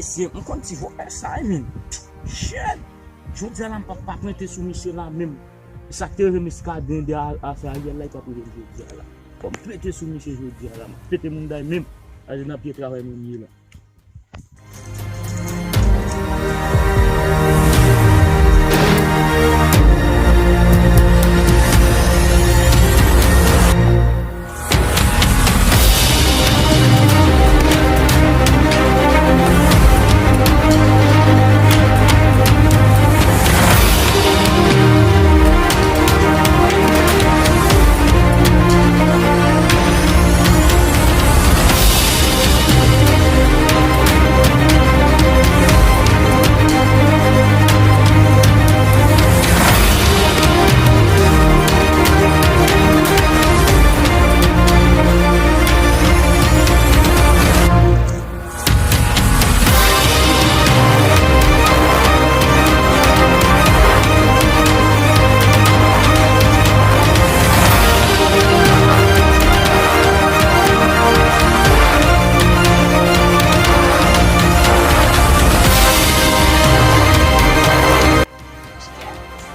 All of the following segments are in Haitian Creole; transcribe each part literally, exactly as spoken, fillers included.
Mesye, m konn ti vòlè sa wi, men. Shit! Jodi a la, m p ap pa pwente sou misye la menm. E sa k te rive Muscadin de a, afè Ariel la, li p ap rive m jodi a la. Fò m pete sou misye jodi a la, m ap pete moun day menm. Gade nan pye travay moun ye la.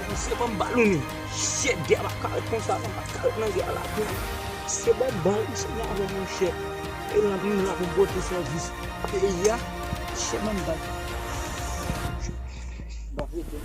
Misye ban m bal ou menm. Shit, gè a pa ka ret konsa, non, pa ka ret nan gè a la. Misye ban m bal, misye nan avè m, monchè. E la, m la pou m pote sèvis peyi a. Shit, ban m bal. M ap rete.